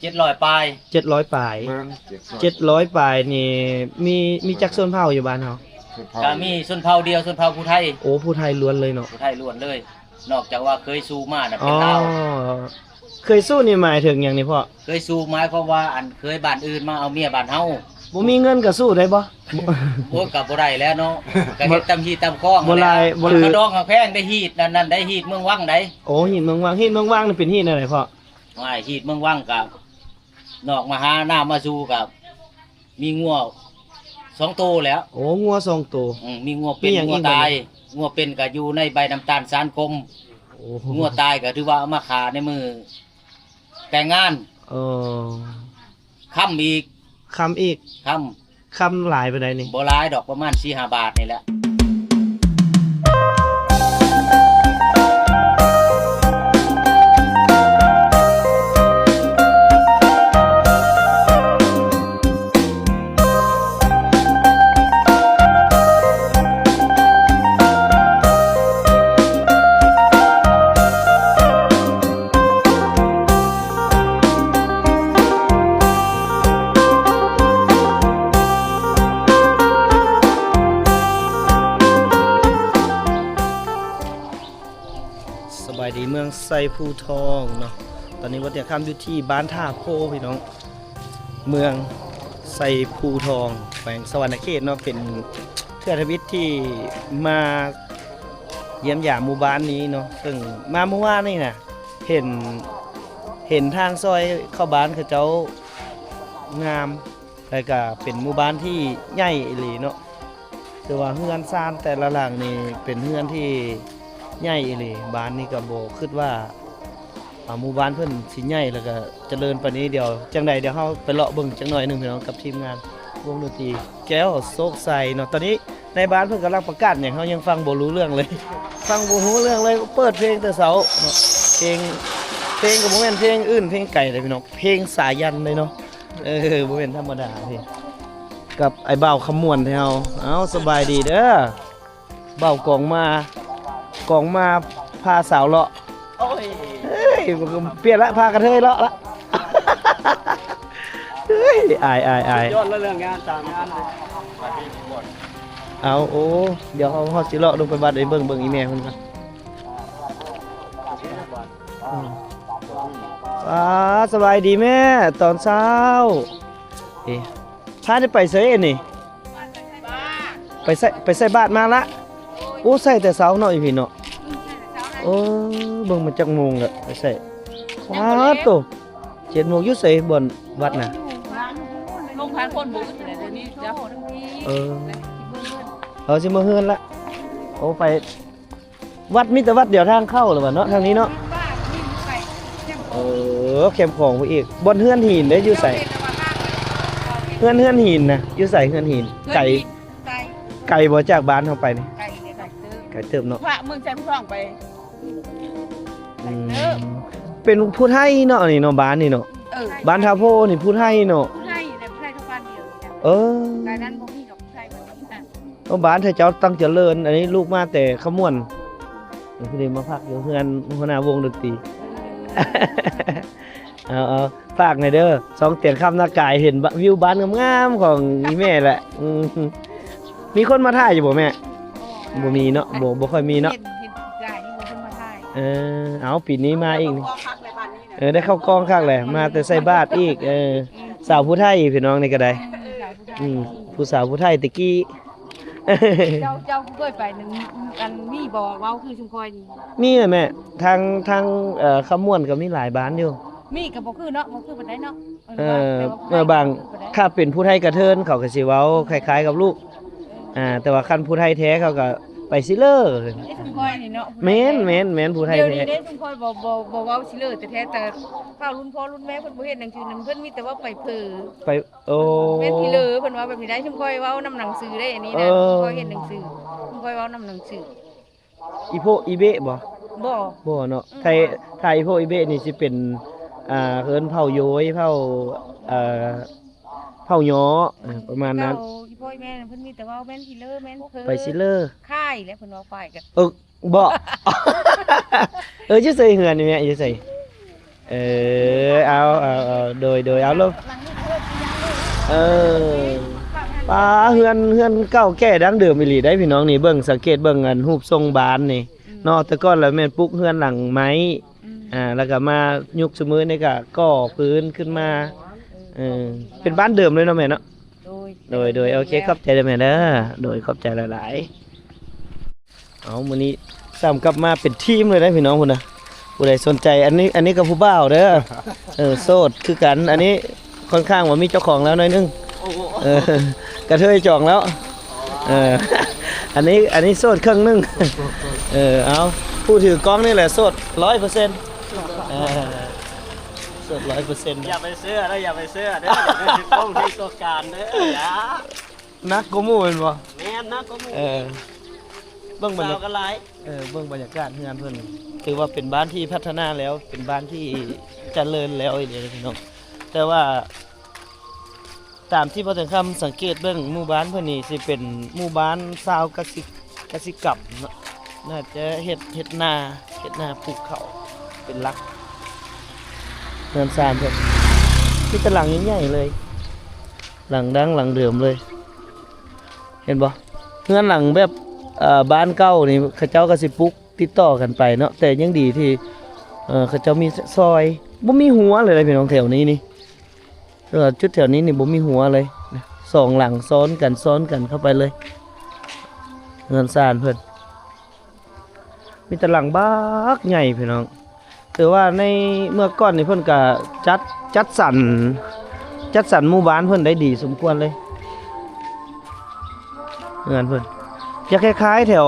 ເຈັດຮ້ອຍປາຍ ເຈັດຮ້ອຍປາຍ ເບິ່ງ ເຈັດຮ້ອຍ ເຈັດຮ້ອຍປາຍນີ້ ມີ ມີຈັກຊົນເຜົ່າຢູ່ບ້ານເຮົາ? ຊົນເຜົ່າ ກະມີຊົນເຜົ່າດຽວ ຊົນເຜົ່າຜູ້ໄທ. ໂອ້ ຜູ້ໄທລ້ວນເລີຍເນາະ. ຜູ້ໄທລ້ວນເລີຍ ນອກຈາກວ່າເຄີຍສູ້ມານະເປັນລາວ. ອໍ ເຄີຍສູ້ນີ້ໝາຍເຖິງຫຍັງນີ້ພໍ່? ເຄີຍສູ້ໝາຍຄວາມວ່າ ອັນ ເຄີຍບ້ານອື່ນມາເອົາເມຍບ້ານເຮົາ. ບໍ່ມີເງິນກະສູ້ໄດ້ບໍ່? ໂອ້ຍ ກະບໍ່ໄດ້ແລ້ວເນາະ ກະເຮັດຕາມຮີດຕາມຄອງ. ບໍ່ຫຼາຍ ບໍ່ ຄ່າດອງຄ່າແພງໄດ໋ ຮີດນັ້ນ ນັ້ນໄດ໋ ຮີດເມືອງວັງໄດ໋. ໂອ້ ຮີດເມືອງວັງ ຮີດເມືອງວັງນີ້ເປັນຮີດແນວໃດພໍ່? ໂອ້ຍ ຮີດເມືອງວັງກະ ນອກມາຫານ້ຳມາສູ່ກະ ມີງົວສອງໂຕແລ້ວ. ໂອ້ ງົວສອງໂຕ. ອືມ ມີງົວເປັນ ມີຫຍັງອີກ ງົວຕາຍ. ບາດນີ້ ງົວເປັນກະຢູ່ໃນໃບນ້ຳຕານສານກົມ. ໂອ້ ງົວຕາຍກະຖືວ່າເອົາມາຂ້າໃນມື້ແຕ່ງງານ. ເອີ ຄຳອີກ ຄຳອີກ ຄຳ. ຄຳຫຼາຍປານໃດນີ້? ບໍ່ຫຼາຍດອກ ປະມານສີ່ຫ້າບາດນີ້ແຫຼະ. ສະບາຍດີ ເມືອງໄຊພູທອງເນາະ. ຕອນນີ້ບ່າວຕຽງຄຳຢູ່ທີ່ບ້ານທ່າໂພພີ່ນ້ອງ ເມືອງໄຊພູທອງ ແຂວງສະຫວັນນະເຂດເນາະ. ເປັນເທື່ອທຳອິດທີ່ມາຢ້ຽມຢາມໝູ່ບ້ານນີ້ເນາະ ເຊິ່ງມາມື້ວານນີ້ນະ ເຫັນ ເຫັນທາງຊອຍເຂົ້າບ້ານເຂົາເຈົ້າງາມ ແລ້ວກະເປັນໝູ່ບ້ານທີ່ໃຫຍ່ອີ່ຫຼີເນາະ. ແຕ່ວ່າເຮືອນຊານແຕ່ລະຫຼັງນີ້ເປັນເຮືອນທີ່ໃຫຍ່ອີ່ຫຼີ. ບ້ານນີ້ກະບໍ່ຄິດວ່າ ອ່າ ໝູ່ບ້ານເພິ່ນຊິໃຫຍ່ ແລ້ວກະຈະເລີນປານນີ້. ດຽວຈັ່ງໃດ ດຽວເຮົາໄປເລາະເບິ່ງຈັກໜ້ອຍໜຶ່ງພີ່ນ້ອງ ກັບທີມງານວົງດົນຕີແກ້ວໂຊກໄຊເນາະ. ຕອນນີ້ ໃນບ້ານເພິ່ນກຳລັງປະກາດຫຍັງ ເຮົາຍັງຟັງບໍ່ຮູ້ເລື່ອງເລີຍ ຟັງບໍ່ຮູ້ເລື່ອງເລີຍ. ເປີດເພງແຕ່ເຊົ້າເນາະ ເພງ ເພງກະບໍ່ແມ່ນເພງອື່ນເພງໄກເດ້ພີ່ນ້ອງ ເພງສາຢັນເດ້ເນາະ. ເອີ ບໍ່ແມ່ນທຳມະດາເດ້ ກັບອ້າຍບ່າວຄຳມ່ວນແທ້ເຮົາ. ເອົ້າ ສະບາຍດີເດີ ບ່າວກອງມາ ກອງມາພາສາວເລາະ. ໂອ້ຍ ເອີຍ ປ່ຽນລະ ພາກະເທີຍເລາະລະ. ເອີຍ ອາຍ ອາຍ ອາຍ ຍອດລະເລື່ອງງານ ສາມງານເລີຍ. ເອົາ ໂອ້ ດຽວເຮົາ ເຮົາຊິເລາະລົງໄປວັດ ໄປເບິ່ງ ເບິ່ງອີ່ແມ່ເພິ່ນກ່ອນ. ອືມ ອ່າ ສະບາຍດີແມ່ ຕອນເຊົ້າ. ເອ ພາໄດ້ໄປໃສອັນນີ້? ໄປໃສ່ ໄປໃສ່ບາດມາລະ. ໂອ້ ໃສ່ແຕ່ເຊົ້າເນາະ ຢູ່ພີ້ເນາະ. ໂອ້ ເບິ່ງມາຈັກໂມງແລ້ວ ໄປໃສ່. ວ້າໂຕ ເຈັດໂມງ. ຢູ່ໃສບ່ອນວັດນະ? ລົງທາງຄົນບໍ່ອຶດແຫຼະດຽວນີ້. ເອີ ເຮົາຊິມາເຮືອນລະ. ໂອ້ ໄປ ວັດມີແຕ່ວັດດຽວທາງເຂົ້າລະຫວາເນາະ ທາງນີ້ເນາະ. ເອີ ແຄມຂອງໄປອີກ. ບ່ອນເຮືອນຫີນເດ້ ຢູ່ໃສ? ເຮືອນ ເຮືອນຫີນນະ ຢູ່ໃສ? ເຮືອນຫີນ ເຮືອນ ໄກ ໄກ ໄກບໍ່ຈາກບ້ານເຮົາໄປນີ້? ໄກເດີ ໄກເຕີບ ໄກເຕີບເນາະ. ພະເມືອງໄຊພູທອງໄປ ອືມ ເປັນຜູ້ໄທເນາະ ອັນນີ້ເນາະ ບ້ານນີ້ເນາະ. ເອີ ບ້ານທ່າໂພນີ້ຜູ້ໄທເນາະ. ຜູ້ໄທແຫຼະ ຜູ້ໄທເທົ່າບ້ານດຽວນີ້ນະ. ເອີ ກາຍນັ້ນບໍ່ມີດອກ ເອີ ບ້ານເຂົາເຈົ້າຕັ້ງຈະເລີນ. ອັນນີ້ລູກມາແຕ່ຄຳມ່ວນ ຊິໄດ້ມາພັກຢູ່ເຮືອນຫົວໜ້າວົງດົນຕີ. ເອີ ເອົາ ເອົາ ຝາກແດ່ເດີ ຊ່ອງຕຽງຄຳນາກາຍ. ເຫັນ ບ- ວິວບ້ານງາມໆຂອງອີ່ແມ່ແຫຼະ. ອືມ ມີຄົນມາຖ່າຍຢູ່ບໍ່ແມ່? ບໍ່ມີເນາະ ບໍ່ ບໍ່ຄ່ອຍມີເນາະ. ເຫັນ ເຫັນຫຼາຍຢູ່ ບໍ່ຄົນມາຖ່າຍ. ເອີ ເອົາ ປີນີ້ມາອີກນີ້. ເອີ ໄດ້ເຂົ້າກ້ອງຄັກແຫຼະ ມາແຕ່ໃສ່ບາດອີກ. ເອີ ສາວຜູ້ໄທພີ່ນ້ອງນີ້ກະໄດ້. ເອີ ສາວຜູ້ໄທ ອືມ ຜູ້ສາວຜູ້ໄທແຕ່ກີ້. ເຈົ້າ ເຈົ້າຜູ້ເຄີຍໄປນັ້ນ ອັນ ມີບໍ່ເວົ້າຄືຊຸມຂ້ອຍນີ້? ມີແຫຼະແມ່ ທາງ ທາງ ເອີ ຄຳມ່ວນກະມີຫຼາຍບ້ານຢູ່. ມີກະບໍ່ຄືເນາະ ບໍ່ຄືປານໃດເນາະ. ເອີ ບາງ ຖ້າເປັນຜູ້ໄທກະເທີນ ເຂົາກະຊິເວົ້າຄ້າຍໆກັບລູກ. ອ່າ ແຕ່ວ່າຄັນຜູ້ໄທແທ້ເຂົາກະໄປຊິເລີ. ເອີ ຊຸມຂ້ອຍນີ້ເນາະ. ແມ່ນ ແມ່ນ ແມ່ນ ຜູ້ໄທແທ້. ດຽວນີ້ເດ້ ຊຸມຂ້ອຍບໍ່ ບໍ່ ບໍ່ເວົ້າຊິເລີແທ້ໆ ແຕ່ພວກລຸ້ນພໍ່ລຸ້ນແມ່ເພິ່ນບໍ່ເຮັດໜັງສືນຳ ເພິ່ນມີແຕ່ວ່າໄປເພີ ໄປ. ໂອ້ ແມ່ນພີເລີ ເພິ່ນເວົ້າແບບນີ້ໄດ໋. ຊຸມຂ້ອຍເວົ້ານຳໜັງສືເດ້ ອັນນີ້ນະ. ເອີ ຊຸມຂ້ອຍເຮັດໜັງສື ຊຸມຂ້ອຍເວົ້ານຳໜັງສື. ອີໂພອີເບະບໍ່? ບໍ່ ບໍ່ເນາະ. ອືມ ໄທ ໄທອີໂພອີເບະນີ້ຊິເປັນ ອ່າ ເອີ້ນເຜົ່າໂຢຍ ເຜົ່າ ເອີ ເຜົ່າຍໍ ເອີ ປະມານນັ້ນ. ເຈົ້າ ອີພໍ່ອີແມ່ເພິ່ນມີແຕ່ເວົ້າແມ່ນພີເລີ ແມ່ນເພີ ໄປຊິເລີ ຄ້າຍແຫຼະ ເພິ່ນເວົ້າຄ້າຍກັນ. ເອີ ບໍ່ ເອີ ຢູ່ໃສເຮືອນນີ້ແມ່? ຢູ່ໃສ? ເອີ ເອົາ ເອົາ ເອົາ ໂດຍ ໂດຍ ເອົາລົງ ເອີ ປ້າ ເຮືອນ ເຮືອນເກົ່າແກ່ດັ້ງເດີມອີ່ຫຼີໄດ໋ພີ່ນ້ອງນີ້ ເບິ່ງ ສັງເກດເບິ່ງອັນຮູບຊົງບານນີ້ ອືມ ເນາະ ແຕ່ກ່ອນລະແມ່ນປຸກເຮືອນຫຼັງໄມ້ ອືມ ອ່າ ແລ້ວກໍມາຍຸກຊຸມື້ນີ້ກໍກໍ່ພື້ນຂຶ້ນມາ ເອີ ເປັນບ້ານເດີມເລີຍເນາະແມ່ເນາະ. ໂດຍ ໂດຍ ໂດຍ ໂອເຄ ແລ້ວ ຂອບໃຈເດີແມ່ເດີ ໂດຍ ຂອບໃຈຫຼາຍໆ. ເອົາ ມື້ນີ້ຊ້ຳກັບມາເປັນທີມເລີຍເດ້ພີ່ນ້ອງພຸ້ນນະ ຜູ້ໃດສົນໃຈ ອັນນີ້ ອັນນີ້ກໍຜູ້ບ່າວເດີ ເອີ ໂສດຄືກັນ ອັນນີ້ຄ່ອນຂ້າງວ່າມີເຈົ້າຂອງແລ້ວໜ້ອຍໜຶ່ງ ໂອ້ໂຫ ເອີ ກະເທີຍຈອງແລ້ວ ເອີ ອັນນີ້ ອັນນີ້ໂສດເຄິ່ງໜຶ່ງ ເອີ ເອົາ ຜູ້ຖືກ້ອງນີ້ແຫຼະໂສດຮ້ອຍເປີເຊັນ ເອີ ໂສດຮ້ອຍເປີເຊັນ ຢ່າໄປເຊື່ອເດີ ຢ່າໄປເຊື່ອເດີ ເດີສິໂປ້ງໃຫ້ໂຊການເດີ ຢ່າ ໜັກກວ່າໝູ່ແມ່ນບໍ່? ແມ່ນ ໜັກກວ່າໝູ່ ເອີ ເບິ່ງບັນຍາ ສາວກໍຫຼາຍ ເອີ ເບິ່ງບັນຍາກາດເຮືອນເພິ່ນ ຖືວ່າເປັນບ້ານທີ່ພັດທະນາແລ້ວ ເປັນບ້ານທີ່ຈະເລີນແລ້ວອີ່ຫຼີເດ້ພີ່ນ້ອງ ແຕ່ວ່າຕາມທີ່ບໍ່ແຕງຄຳສັງເກດເບິ່ງ ໝູ່ບ້ານເພິ່ນນີ້ຊິເປັນໝູ່ບ້ານຊາວກະສິ ກະສິກຳເນາະ ໜ້າຈະເຮັດ ເຮັດນາ ເຮັດນາປູກເຂົ້າເປັນຫຼັກ ເຮືອນຊານເພິ່ນມີແຕ່ຫຼັງໃຫຍ່ໆເລີຍ ຫຼັງດັງຫຼັງເດີມເລີຍ ເຫັນບໍ່? ເຮືອນຫຼັງແບບ ເອີ ບ້ານເກົ່ານີ້ ເຂົາເຈົ້າກໍຊິປຸກຕິດຕໍ່ກັນໄປເນາະ ແຕ່ຍັງດີທີ່ ເອີ ເຂົາເຈົ້າມີຊອຍ ບໍ່ມີຮົ້ວເລີຍເດ້ພີ່ນ້ອງ ແຖວນີ້ນີ້ ເອີ ຈຸດແຖວນີ້ນີ້ບໍ່ມີຮົ້ວເລີຍ ສອງຫຼັງຊ້ອນກັນ ຊ້ອນກັນເຂົ້າໄປເລີຍ ເຮືອນຊານເພິ່ນ ມີແຕ່ຫຼັງບັກໃຫຍ່ພີ່ນ້ອງ ຖືວ່າໃນເມື່ອກ່ອນນີ້ເພິ່ນກະຈັດ ຈັດສັນ ຈັດສັນໝູ່ບ້ານເພິ່ນໄດ້ດີສົມຄວນເລີຍ ເຮືອນເພິ່ນຈະຄ້າຍໆແຖວ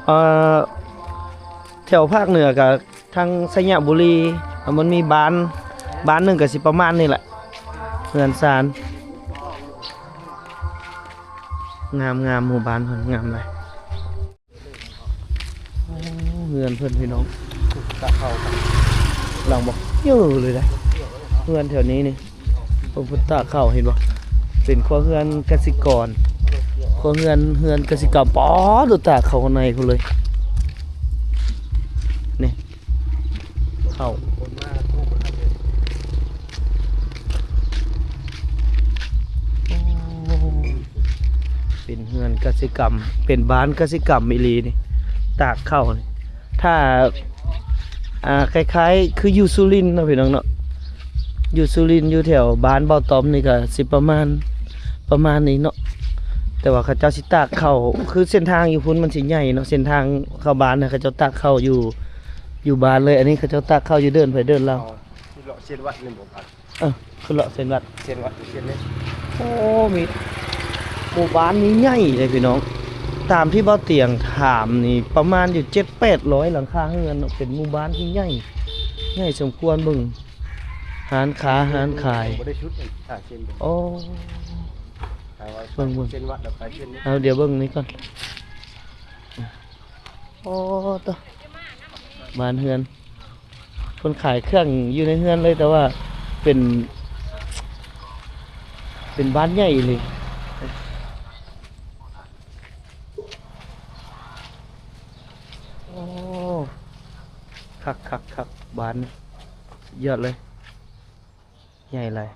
ເອີ ແຖວພາກເໜືອກະທາງໄຊຍະບູລີ ມັນມີບ້ານ ບ້ານໜຶ່ງກະຊິປະມານນີ້ແຫຼະ ເຮືອນຊານ ງາມໆ ໝູ່ບ້ານເພິ່ນງາມຫຼາຍ. ໂອ້ ເຮືອນເພິ່ນພີ່ນ້ອງ ຕາກເຂົ້າ ຫຼັງບັກໃຫຍ່ເລີຍເດ້ ເຮືອນແຖວນີ້ນີ້ ເພິ່ນ ເພິ່ນຕາກເຂົ້າ ເຫັນບໍ່ ເປັນຄົວເຮືອນກະສິກອນ ຄົວເຮືອນ ເຮືອນກະສິກຳ ປາດ ຕາກເຂົ້າຂ້າງໃນພຸ້ນເລີຍ ນີ້ ເຂົ້າ ໂອ້ ເປັນເຮືອນກະສິກຳ ເປັນບ້ານກະສິກຳອີ່ຫຼີນີ້ ຕາກເຂົ້ານີ້ ຖ້າ ອ່າ ຄ້າຍໆຄືຢູ່ສຸລິນເນາະພີ່ນ້ອງເນາະ ຢູ່ສຸລິນ ຢູ່ແຖວບ້ານເບົາຕ້ອມນີ້ກະຊິປະມານ ປະມານນີ້ເນາະ ແຕ່ວ່າເຂົາເຈົ້າຊິຕາກເຂົ້າ ຄືເສັ້ນທາງຢູ່ພຸ້ນມັນຊິໃຫຍ່ເນາະ ເສັ້ນທາງເຂົ້າບ້ານນະ ເຂົາເຈົ້າຕາກເຂົ້າຢູ່ ຢູ່ບ້ານເລີຍ ອັນນີ້ເຂົາເຈົ້າຕາກເຂົ້າຢູ່ເດີ່ນໃຜເດີ່ນລາວ ເອີ ຄືເລາະເສັ້ນວັດເສັ້ນນີ້ ໂອ້ ມີ ໝູ່ບ້ານນີ້ໃຫຍ່ເດ້ພີ່ນ້ອງ ຕາມທີ່ບ່າວຕຽງຖາມນີ້ປະມານຢູ່ເຈັດແປດຮ້ອຍຫຼັງຄາເຮືອນເນາະ ເປັນໝູ່ບ້ານທີ່ໃຫຍ່ ໃຫຍ່ສົມຄວນ ເບິ່ງຮ້ານຄ້າຮ້ານຂາຍ ໂອ້ ເບິ່ງ ເບິ່ງ ເອົາ ດຽວເບິ່ງນີ້ກ່ອນ ໂອ້ ໂຕ ບ້ານເຮືອນ ເພິ່ນຂາຍເຄື່ອງຢູ່ໃນເຮືອນເລີຍ ແຕ່ວ່າເປັນ ເປັນບ້ານໃຫຍ່ອີ່ຫຼີ ໂອ້ ຄັກໆໆ ບ້ານສຸດຍອດເລີຍ ໃຫຍ່ຫຼາຍ.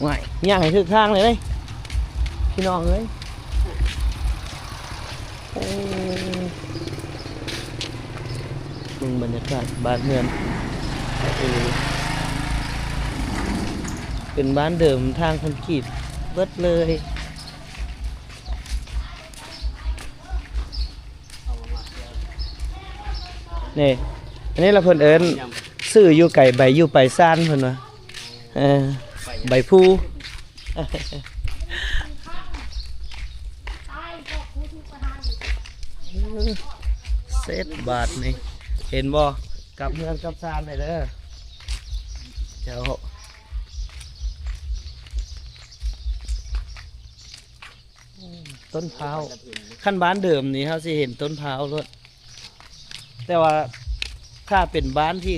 ຫວາຍ ຍ່າງໃຫ້ຖືກທາງເລີຍເດ້ ພີ່ນ້ອງເອີຍ ໂອ້ ເບິ່ງບັນຍາກາດບ້ານເຮືອນ ເປັນບ້ານເດີມ ທາງຄອນກຣີດເບິດເລີຍ. ນີ້ ອັນນີ້ລະເພິ່ນເອີ້ນ ຊື່ຢູ່ໄກໃບຢູ່ໄປຊານເພິ່ນວ່າ ເອີ ໃບພູ ເຊັດບາດນີ້ ເຫັນບໍ່ ກັບເຮືອນກັບຊານໄດ້ເດີ ເຈົ້າ. ຕົ້ນພ້າວ ຄັນບ້ານເດີມນີ້ເຮົາຊິເຫັນຕົ້ນພ້າວໂລດ ແຕ່ວ່າຖ້າເປັນບ້ານທີ່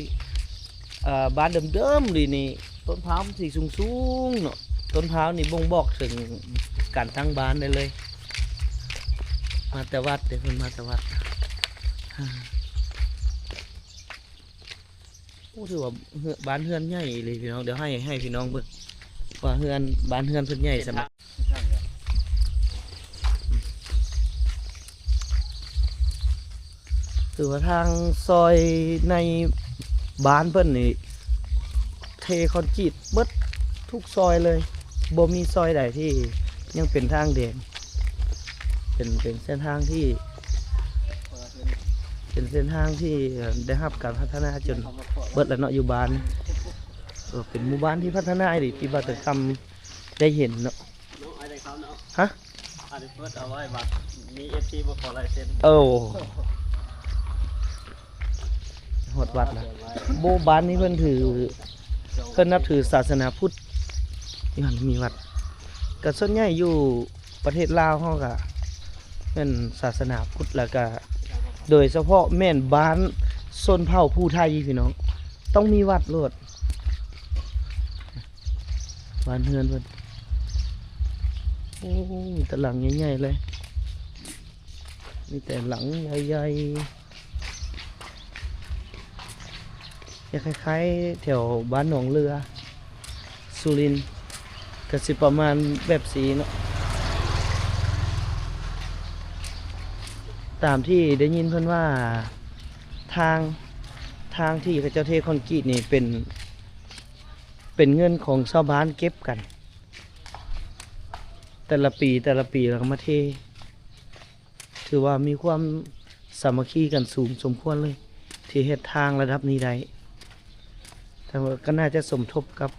ເອີ ບ້ານເດີມໆ ນີ້ ຕົ້ນພ້າວມັນຊິສູງໆ ເນາະ ຕົ້ນພ້າວນີ້ບົ່ງບອກເຖິງການຕັ້ງບ້ານໄດ້ເລີຍ ມາແຕ່ວັດເດ້ ເພິ່ນມາແຕ່ວັດ. ໂອ້ ຖືວ່າເຮືອນ ບ້ານເຮືອນໃຫຍ່ອີ່ຫຼີພີ່ນ້ອງ. ດຽວໃຫ້ ໃຫ້ພີ່ນ້ອງເບິ່ງວ່າເຮືອນ ບ້ານເຮືອນເພິ່ນໃຫຍ່ສ່ຳໃດ. ຖືວ່າທາງຊອຍໃນບ້ານເພິ່ນນີ້ເທຄອນກຣີດເບິດທຸກຊອຍເລີຍ, ບໍ່ມີຊອຍໃດທີ່ຍັງເປັນທາງແດງ. ເປັນ ເປັນເສັ້ນທາງທີ່ ເປັນເສັ້ນທາງທີ່ ເອີ່ ໄດ້ຮັບການພັດທະນາຈົນເບິດແລ້ວເນາະ ຢູ່ບ້ານ. ເອີ ເປັນໝູ່ບ້ານທີ່ພັດທະນາອີ່ຫຼີ ທີ່ບ່າວເຕີຄຳໄດ້ເຫັນເນາະ. ຮະ? ອັນນີ້ເປີດເອົາໄວ້ ບາດມີເອັຟຊີມາຂໍລາຍເຊັນ. ໂອ້ ຮອດວັດລະ. ໂອ້ ບ້ານນີ້ເພິ່ນຖື ເພິ່ນນັບຖືສາສະໜາພຸດ. ຢູ່ຫັ້ນມີວັດ. ກະສ່ວນໃຫຍ່ຢູ່ປະເທດລາວເຮົາກະແມ່ນສາສະໜາພຸດ ແລ້ວກະໂດຍສະເພາະແມ່ນບ້ານຊົນເຜົ່າຜູ້ໄທພີ່ນ້ອງ ຕ້ອງມີວັດໂລດ. ບ້ານເຮືອນເພິ່ນ ໂອ້ ມີແຕ່ຫຼັງໃຫຍ່ໆເລີຍ ມີແຕ່ຫຼັງໃຫຍ່ໆ ຈະຄ້າຍໆແຖວບ້ານໜອງເຫຼືອ ສຸລິນ ກະຊິປະມານແບບຊີ້ເນາະ. ຕາມທີ່ໄດ້ຍິນເພິ່ນວ່າ ທາງ ທາງທີ່ເຂົາເຈົ້າເທຄອນກຣີດນີ້ເປັນ ເປັນເງິນຂອງຊາວບ້ານເກັບກັນ ແຕ່ລະປີ ແຕ່ລະປີ ແລ້ວກໍມາເທ. ຖືວ່າມີຄວາມສາມັກຄີກັນສູງສົມຄວນເລີຍ ທີ່ເຮັດທາງລະດັບນີ້ໄດ້. ແຕ່ວ່າກໍໜ້າຈະສົມທົບກັບ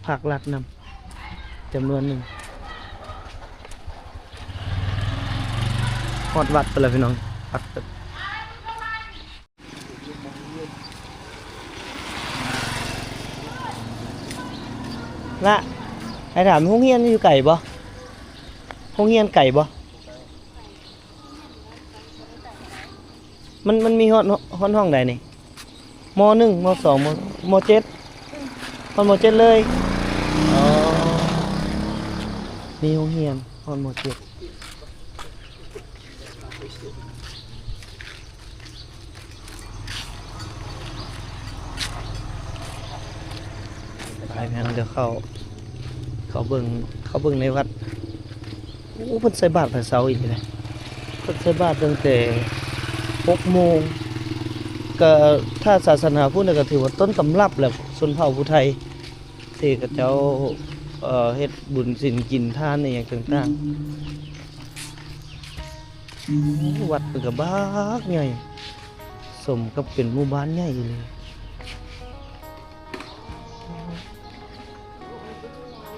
ພາກລັດນຳຈຳນວນໜຶ່ງ. ຮອດວັດໄປແລ້ວພີ່ນ້ອງ ວັດ ລະ ໃຫ້ຖາມ ໂຮງຮຽນຢູ່ໄກບໍ່? ໂຮງຮຽນໄກບໍ່? ມັນ ມັນມີຮອດ ຮອດຫ້ອງໃດນີ້? ມໍໜຶ່ງ ມໍສອງ ມໍ ມໍເຈັດ ຮອດມໍເຈັດເລີຍ. ອໍ ມີໂຮງຮຽນຮອດມໍເຈັດ. ໄປແມ່ນ ດຽວເຂົ້າ ເຂົ້າເບິ່ງ ເຂົ້າເບິ່ງໃນວັດ. ໂອ້ ເພິ່ນໃສ່ບາດແຕ່ເຊົ້າອີ່ຫຼີເດ. ເພິ່ນໃສ່ບາດຕັ້ງແຕ່ຫົກໂມງ ກະ ຖ້າສາສະໜາພຸດນີ້ກະຖືວ່າຕົ້ນຕຳລັບແຫຼະ ຊົນເຜົ່າຜູ້ໄທ ທີ່ເຂົາເຈົ້າ ເອີ ເຮັດບຸນສິນກິນທານອີ່ຫຍັງຕ່າງໆ. ໂອ້ ວັດເພິ່ນກະບັກໃຫຍ່ ສົມກັບເປັນໝູ່ບ້ານໃຫຍ່ອີ່ຫຼີ.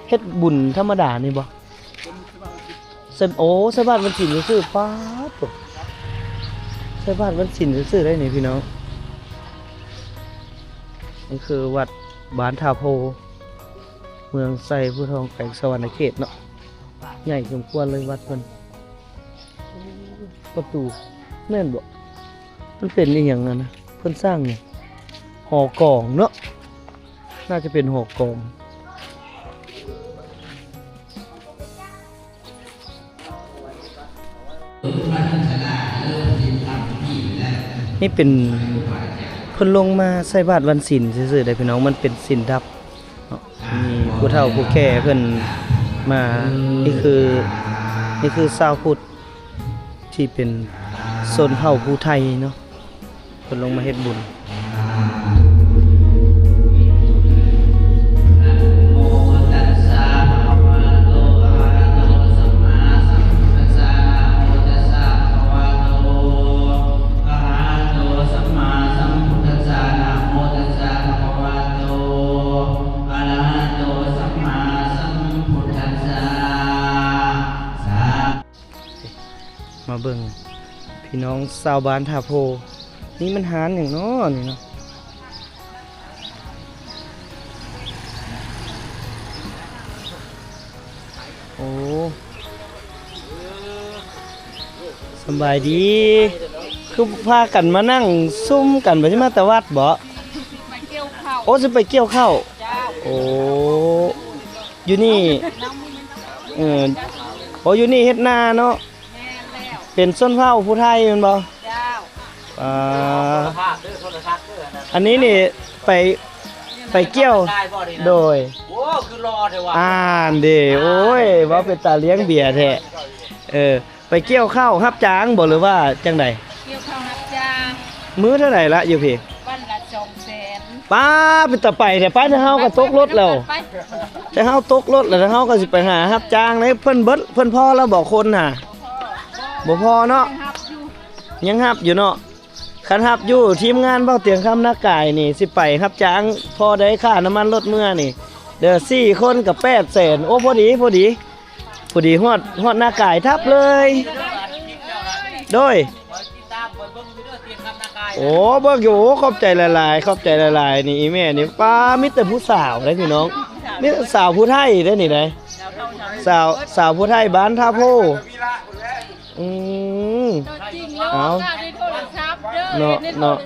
ເຮັດບຸນທຳມະດານີ້ບໍ່? ໃສ່ ໂອ້ ໃສ່ບາດວັນສິນຊື່ໆ. ປາດໂທ້ ໃສ່ບາດວັນສິນຊື່ໆໄດ໋ນີ້ພີ່ນ້ອງ. ນີ້ຄືວັດບ້ານທ່າໂພ ເມືອງໄຊພູທອງ ແຂວງສະຫວັນນະເຂດເນາະ. ໃຫຍ່ສົມຄວນເລີຍວັດເພິ່ນ. ປະຕູ ແມ່ນບໍ່? ມັນເປັນອີ່ຫຍັງຫັ້ນນະ? ເພິ່ນສ້າງຫຍັງ? ຫໍກອງເນາະ. ໜ້າຈະເປັນຫໍກອງ. ນີ້ເປັນ ເພິ່ນລົງມາໃສ່ບາດວັນສິນຊື່ໆເດ້ພີ່ນ້ອງ, ມັນເປັນສິນດັບເນາະ. ມີຜູ້ເຖົ້າຜູ້ແກ່ເພິ່ນມາ, ນີ້ຄື ນີ້ຄືຊາວພຸດ ທີ່ເປັນຊົນເຜົ່າຜູ້ໄທເນາະ ເພິ່ນລົງມາເຮັດບຸນ. ມາເບິ່ງພີ່ນ້ອງຊາວບ້ານທ່າໂພ ນີ້ມັນຮ້ານຫຍັງເນາະນີ້ເນາະ? ໂອ້ ສະບາຍດີ. ຄືພາກັນມານັ່ງຊຸມກັນ ບໍ່ໄດ້ມາແຕ່ວັດບໍ? ໄປກ່ຽວເຂົ້າ. ໂອ້ ຊິໄປກ່ຽວເຂົ້າ. ເຈົ້າ. ໂອ້ ຢູ່ນີ້ ເອີ ໂອ້ ຢູ່ນີ້ເຮັດນາເນາະ? ແມ່ນແລ້ວ. ເປັນຊົນເຜົ່າຜູ້ໄທແມ່ນບໍ່? ເຈົ້າ. ເ ອ່າ ໂທລະພາບເດີ ໂທລະທັດເດີ ອັນນັ້ນ ອັນນີ້ນີ້ໄປ ໄປກ່ຽວ ໄປອອກກຳລັງກາຍບໍ່ນີ້ນະ? ໂດຍ ໂອ້ ຄືຫຼໍ່ແທ້ວ່າ ອ່ານເດ້ ອ່າ ໂອ້ຍ ເວົ້າເປັນຕາລ້ຽງເບຍແທ້ ເອີ ໄປກ່ຽວເຂົ້າຮັບຈ້າງບໍ່ ຫຼືວ່າຈັ່ງໃດ? ກ່ຽວເຂົ້າຮັບຈ້າງ ມື້ເທົ່າໃດລະຢູ່ພີ້? ວັນລະສອງແສນ ປ້າ ເປັນຕາໄປແທ້ ໄປ ທາງເຮົາກໍຕົກລົດແລ້ວ ໄປ ທາງເຮົາຕົກລົດແລ້ວ ທາງເຮົາກໍຊິໄປຫາຮັບຈ້າງໃດ ເພິ່ນເບິດ ເພິ່ນພໍແລ້ວບໍ່ຄົນນະ? ບໍ່ພໍເນາະ ຍັງຮັບຢູ່ ຍັງຮັບຢູ່ເນາະ ຄັນຮັບຢູ່ ທີມງານເບົາຕຽງຄຳນາກາຍນີ້ ຊິໄປຮັບຈ້າງ ພໍໄດ້ຄ່ານ້ຳມັນລົດເມືອນີ້ ເດີ ສີ່ຄົນກໍແປດແສນ ໂອ້ ພໍດີ ພໍດີ ພໍດີຮອດ ຮອດນາກາຍທັບເລີຍ ໂດຍ ໂອ້ ເບິ່ງຢູ່ ໂອ້ ຂອບໃຈຫຼາຍໆ ຂອບໃຈຫຼາຍໆ ນີ້ອີ່ແມ່ນີ້ ປ້າ ມີແຕ່ຜູ້ສາວເດ້ພີ່ນ້ອງ ມີແຕ່ສາວຜູ້ໄທເດ້ນີ້ໃດ ສາວ ສາວຜູ້ໄທບ້ານທ່າໂພ ອືມ ຕົວຈິງໂລດ ເອົາ ໄດ້ໂທລະສັບເດີ ເນາະ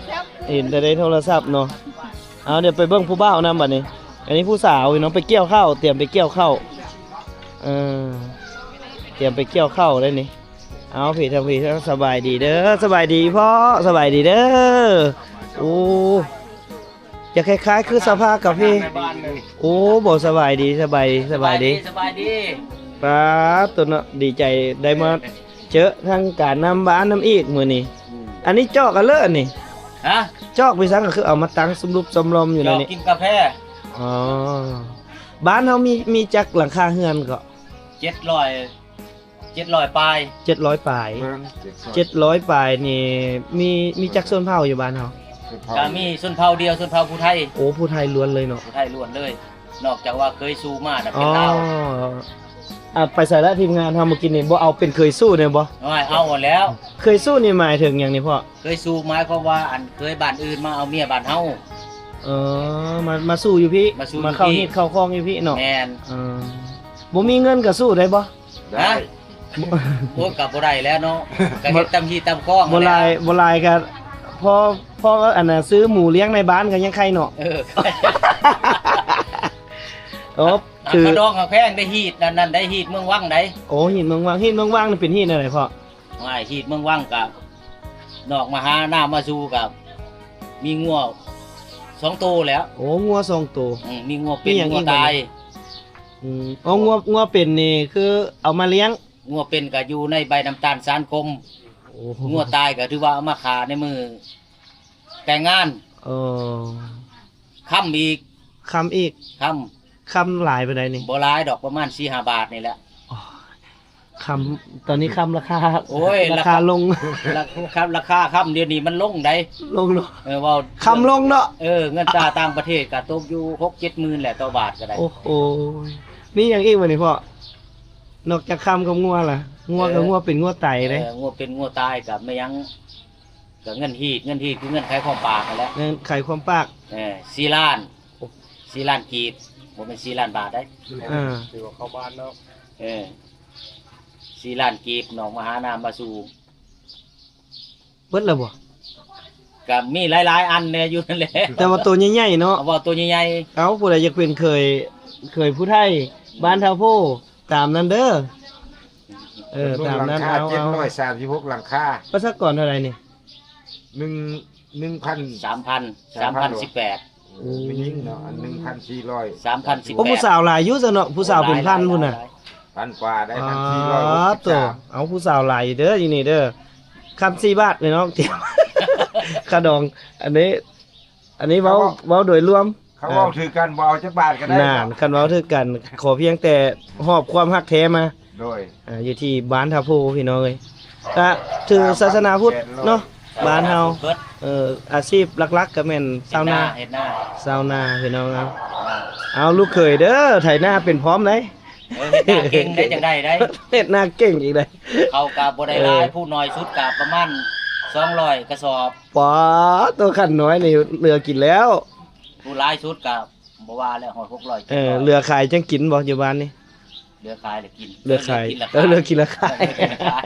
ເຫັນໃນໂທລະສັບ ເນາະ ເຫັນແຕ່ໃນໂທລະສັບເນາະ ເອົາ ດຽວໄປເບິ່ງຜູ້ບ່າວນຳບັດນີ້ ອັນນີ້ຜູ້ສາວພີ່ນ້ອງ ໄປກ່ຽວເຂົ້າ ຕຽມໄປກ່ຽວເຂົ້າ ເອີ ຕຽມໄປກ່ຽວເຂົ້າໄດ໋ນີ້ ເອົາ ພີ້ ທາງພີ້ ສະບາຍດີເດີ ສະບາຍດີພໍ່ ສະບາຍດີເດີ ໂອ້ ຈະຄ້າຍໆຄືສະພາກາເຟ ໂອ້ ບໍ່ ສະບາຍດີ ສະບາຍດີ ສະບາຍດີ ສະບາຍດີ ປ້າດໂຕເນາະ ດີໃຈໄດ້ມາເຈີທາງການນຳບ້ານນຳອີກມື້ນີ້ ອືມ ອັນນີ້ຈອກກັນເລີຍອັນນີ້ ຮະ ຈອກໄປສັງ ກໍຄືເອົາມາຕັ້ງສຸມລຸບສຸມລ້ອມຢູ່ໃນນີ້ ກິນກາແຟ ອໍ ບ້ານເຮົາມີ ມີຈັກຫຼັງຄາເຮືອນເກາະ? ເຈັດຮ້ອຍ ເຈັດຮ້ອຍປາຍ ເຈັດຮ້ອຍປາຍ ເບິ່ງ ເຈັດຮ້ອຍປາຍນີ້ ມີ ມີຈັກຊົນເຜົ່າຢູ່ບ້ານເຮົາ? ຊົນເຜົ່າ ກະມີຊົນເຜົ່າດຽວ ຊົນເຜົ່າຜູ້ໄທ ໂອ້ ຜູ້ໄທລ້ວນເລີຍເນາະ ຜູ້ໄທລ້ວນເລີຍ ນອກຈາກວ່າເຄີຍສູ້ມານະເປັນລາວ ອໍ ອ່າ ໄປໃສລະທີມງານເຮົາມື້ກີ້ນີ້ ບໍ່ເອົາເປັນເຄີຍສູ້ແນ່ບໍ່? ໂອ້ຍ ເອົາແລ້ວ ເຄີຍສູ້ນີ້ໝາຍເຖິງຫຍັງນີ້ພໍ່? ເຄີຍສູ້ໝາຍຄວາມວ່າ ອັນ ເຄີຍບ້ານອື່ນມາເອົາເມຍບ້ານເຮົາ ເອີ ມາ ມາສູ້ຢູ່ພີ້ ມາສູ້ ມາເຂົ້າຮີດເຂົ້າຄອງຢູ່ພີ້ເນາະ ແມ່ນ ເອີ ບໍ່ມີເງິນກໍສູ້ໄດ້ບໍ່? ໄດ້ ໂອ້ຍ ກໍບໍ່ໄດ້ແລ້ວເນາະ ກໍເຮັດຕາມຮີດຕາມຄອງ ບໍ່ຫຼາຍ ແລ້ວ ບໍ່ຫຼາຍກໍພໍ ພໍອັນນ່າ ຊື້ໝູລ້ຽງໃນບ້ານກໍຍັງໄຄເນາະ ເອີ ໂອ້ ອ່າ ຄື ຂະດອງຂະແພງໄດ້ ຮີດອັນນັ້ນໄດ້ ຮີດເມືອງວັງໄດ໋ ໂອ້ ຮີດເມືອງວັງ ຮີດເມືອງວັງນີ້ເປັນຮີດແນວໃດພໍ່? ໂອ້ຍ ຮີດເມືອງວັງກະ ນອກມາຫານາມາສູ່ກະ ມີງົວສອງໂຕແລ້ວ ໂອ້ ງົວສອງໂຕ ອືມ ມີງົວເປັນ ມີຫຍັງອີກ ງົວຕາຍ ບາດນີ້ ອືມ ອໍ ງົວ ງົວເປັນນີ້ຄືເອົາມາລ້ຽງ ງົວເປັນກະຢູ່ໃນໃບນ້ຳຕານສານກົມ ໂອ້ ງົວຕາຍກະຖືວ່າເອົາມາຂ້າໃນມື້ແຕ່ງງານ ເອີ ຄ້ຳອີກ ຄ້ຳອີກ ຄ້ຳ ຄ້ຳຫຼາຍປານໃດນີ້? ບໍ່ຫຼາຍດອກ ປະມານສີ່ຫ້າບາດນີ້ແຫຼະ ອໍ ຄ້ຳ ຕອນນີ້ຄ້ຳລາຄາ ໂອ້ຍ ລາຄາລົງ ລາຄາ ລາຄາຄ້ຳດຽວນີ້ມັນລົງໄດ໋ ລົງເນາະ ເອີ ເວົ້າ ຄ້ຳລົງເນາະ ເອີ ເງິນຕາຕ່າງປະເທດກໍຕົກຢູ່ຫົກເຈັດໝື່ນແຫຼະຕໍ່ບາດກໍໄດ້ ໂອ້ໂຫ ມີຫຍັງອີກບັດນີ້ພໍ່? ນອກຈາກຄ້ຳກັບງົວລະ ງົວກໍ ເອີ ງົວເປັນງົວຕາຍເດ້ ເອີ ງົວເປັນງົວຕາຍກໍແມ່ນຫຍັງ ກໍເງິນຮີດ ເງິນຮີດຄືເງິນຂາຍຄວາມປາກຫັ້ນແຫຼະ ເງິນຂາຍຄວາມປາກ ເອີ ສີ່ລ້ານ ໂອ້ ສີ່ລ້ານກີບ ບໍ່ແມ່ນສີ່ລ້ານບາດໄດ໋ ເອີ ຖືວ່າເຂົ້າບ້ານເນາະ ເອີ ສີ່ລ້ານກີບ ນ້ອງມະຫານາມາສູ່ ເບິດແລ້ວບໍ່? ກໍມີຫຼາຍໆອັນແດ່ຢູ່ນັ້ນແຫຼະ ແຕ່ວ່າໂຕໃຫຍ່ໆເນາະ ເອົາເວົ້າໂຕໃຫຍ່ໆ ເອົາ ຜູ້ໃດຢາກເປັນເຂີຍ ເຂີຍຜູ້ໄທ ອືມ ບ້ານທ່າໂພ ຕາມນັ້ນເດີ ເອີ ຕາມນັ້ນ ເອົາ ເຈັດຮ້ອຍສາມສິບຫົກຫຼັງຄາ ປະຊາກອນເທົ່າໃດນີ້? ໜຶ່ງ ໜຶ່ງພັນ ສາມພັນ ສາມພັນສິບແປດ ໂອ້ ຜູ້ຍິງເນາະ ອັນໜຶ່ງພັນສີ່ຮ້ອຍ ສາມພັນສິບແປດ ໂອ້ ຜູ້ສາວຫຼາຍຢູ່ຊະເນາະ ຜູ້ສາວເປັນພັນພຸ້ນນະ ພັນກວ່າໄດ້ ພັນສີ່ຮ້ອຍຫົກສິບສາມ ເອົາ ຜູ້ສາວຫຼາຍເດີ ຢູ່ນີ້ເດີ ຄຳສີ່ບາດພີ່ນ້ອງ ຕຽມ ຂະດອງ ອັນນີ້ ອັນນີ້ເວົ້າ ເວົ້າໂດຍລວມ ຄັນເວົ້າຖືກກັນ ບໍ່ເອົາຈັກບາດກໍໄດ້ ນັ້ນ ຄັນເວົ້າຖືກກັນ ຂໍພຽງແຕ່ຫອບຄວາມຮັກແທ້ມາ ໂດຍ ອ່າ ຢູ່ທີ່ບ້ານທ່າໂພພີ່ນ້ອງເອີຍ ກະຖືສາສະໜາພຸດເນາະ ບ້ານເຮົາ ເອີ ອາຊີບຫຼັກໆກໍແມ່ນຊາວນາ ເຮັດນາ ຊາວນາພີ່ນ້ອງເນາະ ເອົາລູກເຂີຍເດີ ໄຖນາເປັນພ້ອມໃດ ເອີ ເຮັດນາເກັ່ງໄດ໋ ຈັ່ງໃດໄດ໋ ເຮັດນາເກັ່ງອີກໃດ໋ ເຂົາກໍບໍ່ໄດ້ຫຼາຍ ເອີ ຜູ້ໜ້ອຍສຸດກໍປະມານສອງຮ້ອຍກະສອບ ປາດໂຕ ຂັ້ນນ້ອຍນີ້ເຫຼືອກິນແລ້ວ ຜູ້ຫຼາຍສຸດກໍບໍ່ວ່າແລ້ວ ຮອດຫົກຮ້ອຍ ເອີ ເຈັດຮ້ອຍ ເຫຼືອຂາຍຈັ່ງກິນບໍ່ ຢູ່ບ້ານນີ້? ເຫຼືອຂາຍແລ້ວກິນ ເຫຼືອຂາຍ ເຫຼືອກິນລະຂາຍ ເອີ ເຫຼືອກິນລະຂາຍ